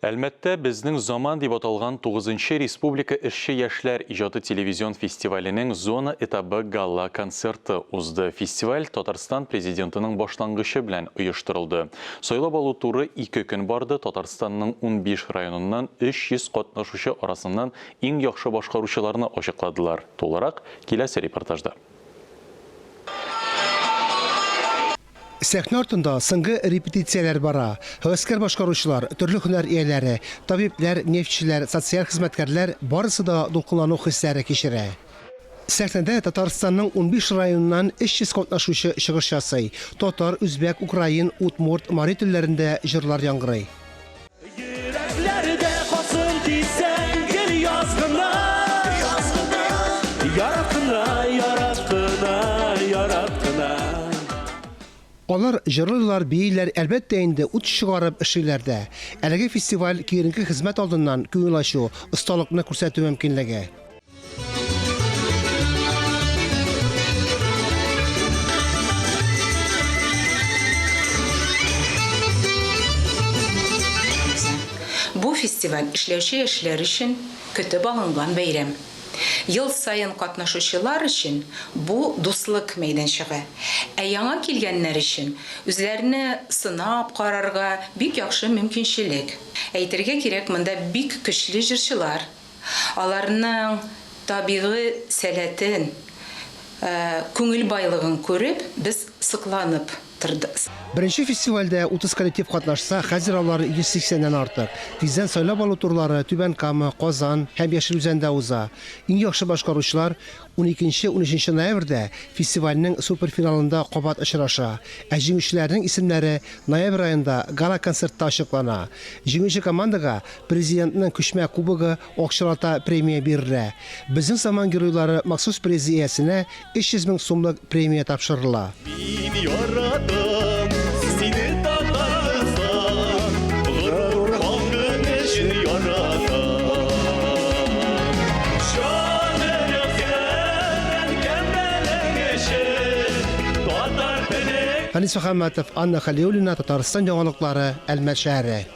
Әлмәттә Безнең заман дип аталган тугызынчы республика эшче яшьләр иҗаты телевизион фестиваленең зона этабы гала-концерты узды. Фестиваль Татарстан Президентының башлангычы белән оештырылды. Сайлап алу туры ике көн барды, Татарстанның 15 районыннан 300 катнашучы арасыннан иң яхшы башкаручыларны ачыкладылар. Тулырак, киләсе репортажда. Сәхнә артында соңгы репетицияләр бара. Һәвәскәр башкаручылар, төрле һөнәр ияләре, табибләр, нефтьчеләр, социаль хезмәткәрләр барысы да дулкынлану хисләре кичерә. Сәхнәдә Татарстанның 15 районыннан 300 катнашучы чыгыш ясый. Татар, үзбәк, украин, удмурт, мари телләрендә җырлар яңгырый. Йөрәкләрдә калсын дисәң, гел яз гына. Яз гына. Ярат кына, ярат кына, ярат кына. Алар җырлыйлар, бииләр, әлбәттә инде, ут чыгарып эшлиләр дә. Әлеге фестиваль киеренке хезмәт алдыннан күңел ачу, осталыкны күрсәтү мөмкинлеге. Бу фестиваль эшләүче яшьләр өчен көтеп алынган бәйрәм. Ел саен катнашучылар өчен бу дуслык мәйданчыгы, ә яңа килгәннәр өчен үзләрне сынап карарга бик яхшы мөмкинчелек. Әйтергә кирәк, монда бик көчле җырчылар, Аларның табигый сәләтен, күңел байлыгын күреп, без сокланып тордык. Беренче фестивальдә 30 коллектив катнашса, хәзер алар 180 нән артык. Тиздән сайлап алу турлары Түбән Кама, Казан һәм Яшел Үзәндә уза. Иң яхшы башкаручылар уникенче-унөченче ноябрьдә фестивальнең суперфиналында кабат очраша. Ә җиңүчеләрнең исемнәре ноябрь аенда гала-концертта ачыклана. Җиңүче командага Президентның күчмә кубогы акчалата премия бирелә. Безнең заман геройлары махсус призы иясенә 300 мең сумлык премия тапшырыла. Мин яратам сине, Татарстан, горур халкың өчен яратам. Җаным әнкәм әнкәм өчен, татар телең. Фәнис Мөхәммәтов, Анна Хәлиуллина, Татарстан яңалыклары, Әлмәт шәһәре.